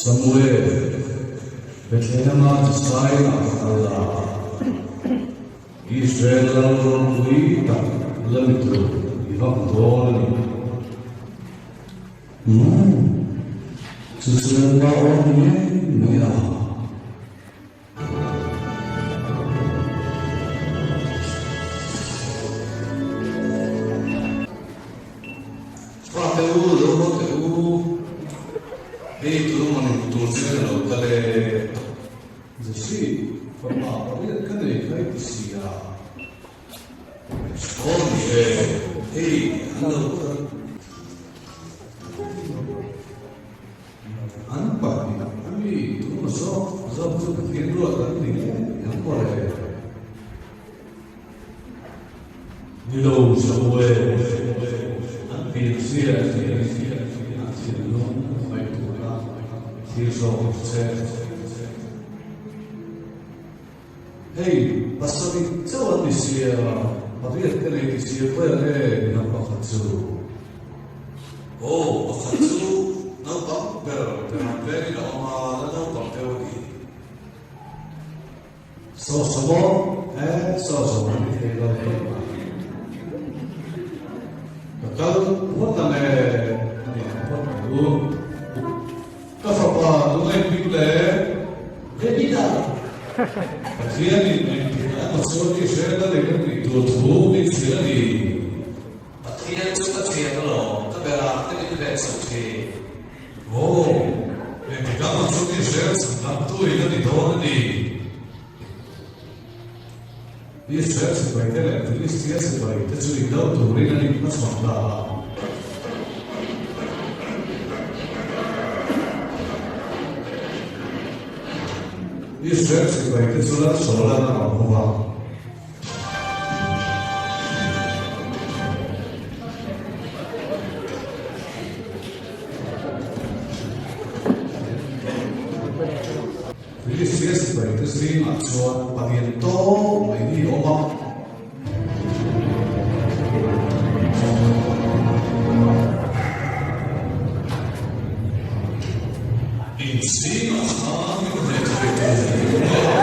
Samuel, Bethlehem-a Jisai-ah ka kal la, Israel lal ropui tak la ni tur i va hmu dawn a ni. Umm, chu chu Lalpa aw ni ngei mai a. Fate u, lo haw teh u, hei tun man tur che ka lo kal e. Jesse, fapa pariat ka nei kha i ti si a. Aw ni e, hei an lo kal. An pahnih a mi tuna zawk zawk chu Pathian ruat an ni ngei ang maw le? Ni lo Samuel, an pianzia hi an thinlung ngaihtuahna thil zawk ang che. Hei, pasarih chauh an ni sia, pariat ka nei ti sia khawi ang e, midang pakhat chu. Aw, pakhat chu naupang ber ber ang vengin a awm a, la naupang deuh a ni. Saw saw maw? E, saw saw an ni thei lo tawp a. Ka kal phawt ang e, a ni ang phawt ang u. Ka fapa tunge hming le? Davida. Pathianin engtik emaw chuan Israel a ring a tih tur thu min hrilh a ni. Pathian chu ka thian alawm, ka berah te min veh chho thin. Aw, engtik emaw chuan Israel chhandamtu in a ni dawn a ni. Israel sipaite leh Filistia sipaite chu indo turin an inhmachhawn ta a. Israel sipaite chu Lal Saula'n a rawn hmu a. Filistia sipaite zingah chuan palian tawp mai hi a awm a. In zingah khan min hneh thei tur ni awm a.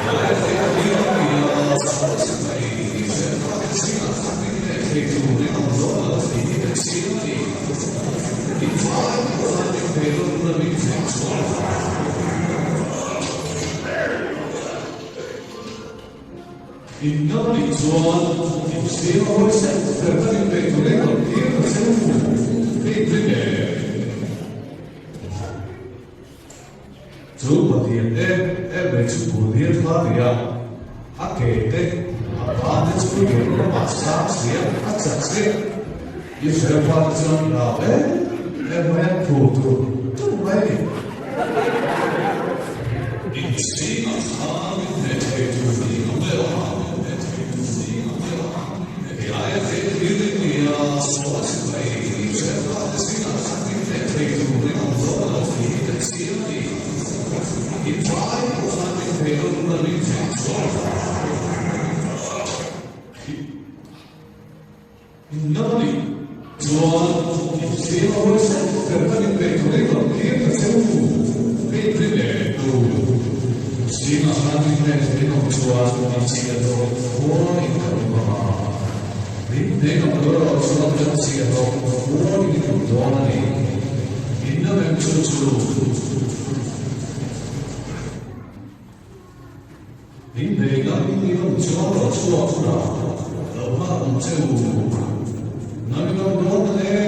Helai thei a ni a ni a, sawi sipai Israel-fate zingah khan min hneh thei tur in awm dawn lo tih hi ka chiang a ni. In vai pawh khan min hneh dawn a min hneh chuan. In ngam nih chuan in zing a hawi sek ber ka rin peih tur in rawn tir ta che u ka inring e. Chu Pathian em em mai chu Goliath kha a ni a, a ke te, a ban te chu lian lamah sang si a, a chak si. Israel fate chuan hlau em em mai an phur tur tur mai a ni. In zingah khan min hneh thei tur ni ang leh awm a, min hneh thei tur ni ang leh awm a. Hei aia thei thil in ni a, saw sipai Israel fate zingah khan min hneh thei tur ni ang dawn lo tih hi ka chiang a ni. In vai pawh khan min hneh dawn a min hneh chuang lo. Inna a nih chuan inchhir a hawi sek ber ka rin peih tur in rawn thlir ta che u, ka inrin leh tu zingah khan min hnek theih awm chuan inchhir hlawh khua in ka awm ang a, min hnek ang tur erawh chuan kan chhir hlawh khua in i awm dawn a ni. Inna mem chu chu. Min nei ngam i awm chuan rawn chhuak hunah lo nghak ang che u. Nang i awm dawn ang e.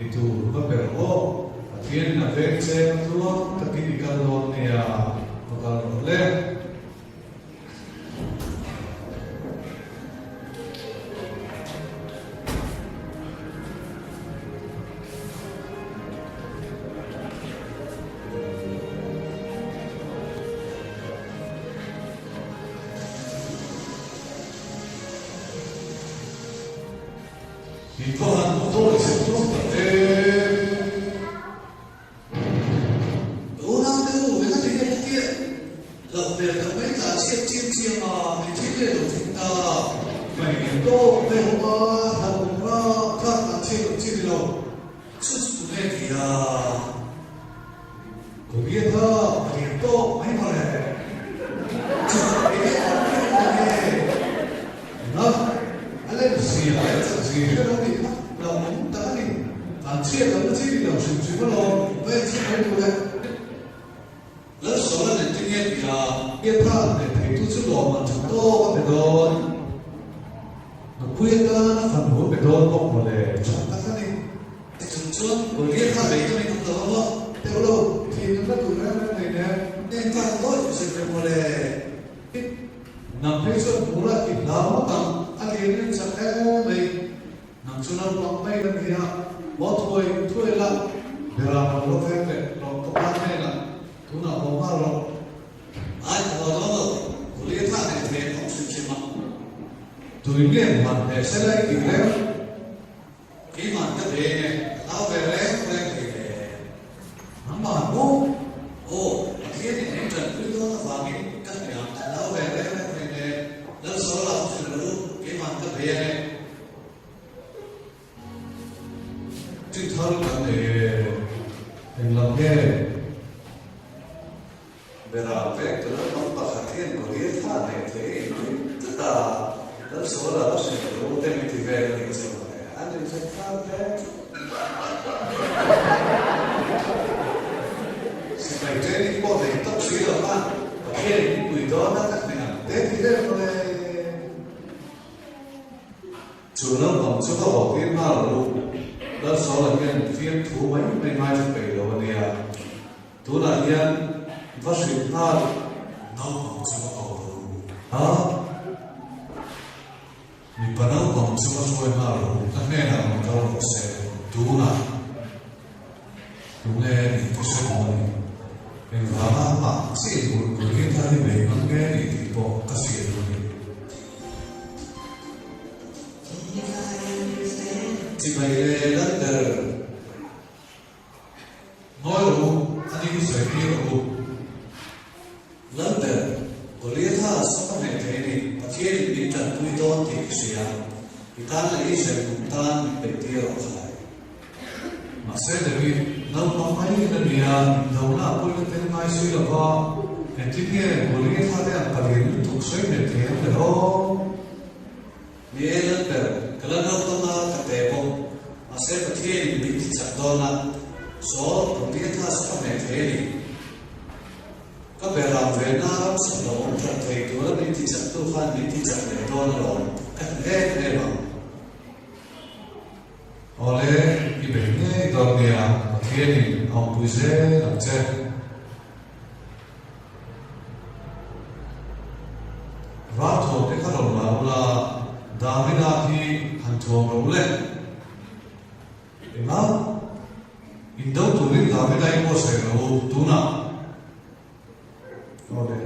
I tur ka per aw, Pathianin a veng che a tluang takin i kal dawn nia, va kal rawh le. In va han tawi zet dawn tak em? Unau deuh eng a ti nge hetiang loh hmel tak mai tah chhiat chiam chiam a, min thil leh lo thin ta. Mai tawp mai ho a, hlauhawm rap rap kan chhiat loh chi ni lo. Chu chu tunge ti a? Goliatha a lian tawk mai mawle. Chu chu enge awm ber ang nge? Enga? A lem zia leh chak zia hre lo nih kha hlauhawm tak a ni. Tlan chhiat lohna chi ni lo hrim hrim alawm, va en chhiat mai tur e. Lalsawla nen ti nge ti a? Goliatha hneh theitu chu lawm an tha tawk a pe dawn. Nupui atan a fanu a pe dawn bawk mawle, tha tak a ni. Ti chung chuan Goliatha bei ka min awm lo a maw? Teuh lo, thin an la duh reng reng nei nen. Nen khan dawi zir ve mawle. Nang phei chuan hmur a ti hlau ngawt ang, a lian in chak em mai. Nang chu naupang mai la nia, maw thuai thuai la, Beram lo va veng leh rawh ka pa hnenah, tunah haw nghal rawh. Ai ka haw dawn lo, Goliatha nei thei an awm hrim hrim a. Tui nge hman hneh se la i tih reng? Keimah ka ve nge, ka hlau ve reng reng thei le. Nangmah maw? Aw, Pathianin min tanpui dawn avangin ka hniam ka hlau ve reng reng thei le. Lalsawla ka hrilh rawh u, keimah ka ve nge. Chi thar kan nei e, englam nge? Beram vek tu naupang pakhat hian Goliatha neih theih a inring tlat a, Lalsawla va hrilh rawh u te min ti vel a nih chu mawle, an inhre thar hle. Sipai training pawh nei tawp si lo khan Pathian in min pui dawn a ka hneh ang te ti vel mawle. Chu naupang chu va haw tir nghal rawh u, Lalsawla hian fiamthu mai mai ngaithla peih lo a nia. Tunah hian va hrilh nghal naupang chu va ko rawh u. A, mipa naupang chu va hruai nghal rawh u, ka hnenah rawn kal rawh se, tunah tunge nih ka hre duh a ni. Engvanga amah chiah in Goliatha hi bei ngam nge ni tih pawh ka hriat duh a ni. Chibai le Lalber. Ngawi rawh u, a ni hi sawi tir rawh u. Lalber, Goliatha sawk a hmeh thei a ni, Pathianin min tanpui dawn tih ka hria, i tan leh Israel hnung tan min peih tir rawh khalai. Mahse David, naupang mai in a nia, indona a pawina tel ngai si lo va, engtin nge Goliatha te ang palian lutuk sawi hmeh thei ang le aw? Ni e Lalber, ka la naupang a, ka pe bawk. Mahse Pathianin min ti chak dawn a, saw Goliatha chu ka hmeh thei a ni. Ka be ram ve na ram sak lo awm that thei tura min ti chak tu khan min ti chak leh dawn alawm, ka hmu em em ang. Awle, i bei ngei dawn nia, Pathianin a awmpui zel ang che. Ralthuam te kha rawn la ula, Davida hi han thuam rawh u le. Enga? Indo turin Davida i buatsaih rawh u, tunah. Awle.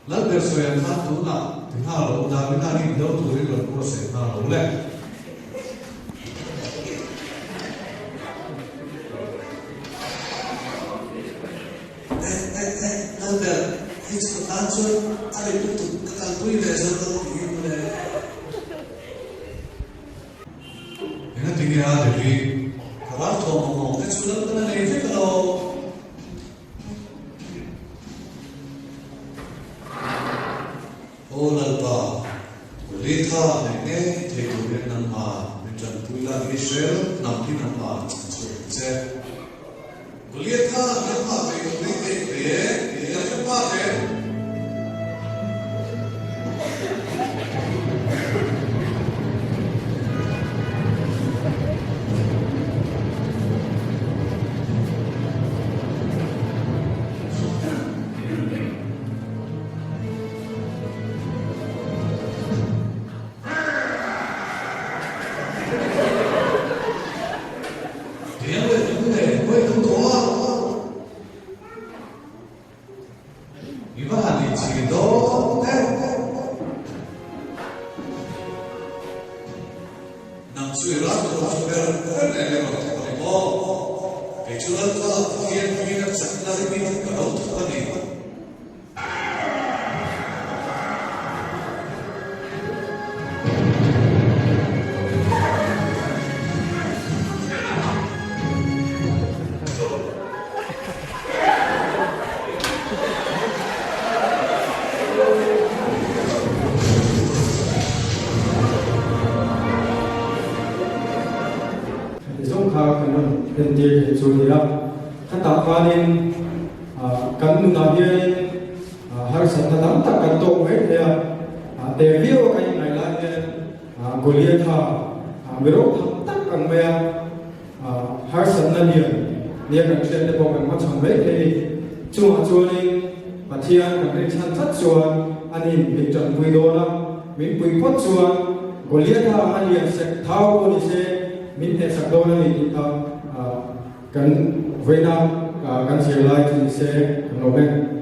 Lalber sawi ang khan tunah ti nghal rawh u, Davida hi indo turin rawn buatsaih nghal rawh u le. Eh eh eh Lalber, hei chu ka tan chuan a rei lutuk ka kalpui ve zo lo tih hi mawle. Engati nge a Devi? Ka ralthuam mamawh te chu Lalpan a nei vek alawm. Aw Lalpa, Goliatha neih ngei thei turin nangmah min tanpui la, Israel hnam hi nangmah chan chhuak ang che. Goliatha nangmah bei turin kei ka bei e, i la hre phak em? Tiang leh tung leh huai tum tawh a. I va han inchhir dawn em? Nang chu i ram tur chu ber ber nen i rawn thawk a ni maw? Kei chu Lalpa Pathian hmingin a chakna ringin ka lo thawk a ni. entir thei chu a ni a. Khatah khanin kan nunah hianin harsatna tam tak kan tawk mai thei a, te viau a kan inngaih lai hian Goliatha mi ropui tak ang mai a, Harsatna lian nia kan hriat te pawh kan hmachhawn mai thei ni. Chungah chuanin Pathian kan rinchhan tlat chuan anin min tanpui dawn a, min pui phawt chuan Goliatha a lian sek thau pawh ni se min hnehsak dawn a ni tih kha kan vawiina kan zirlai chu ni se kan lawm e.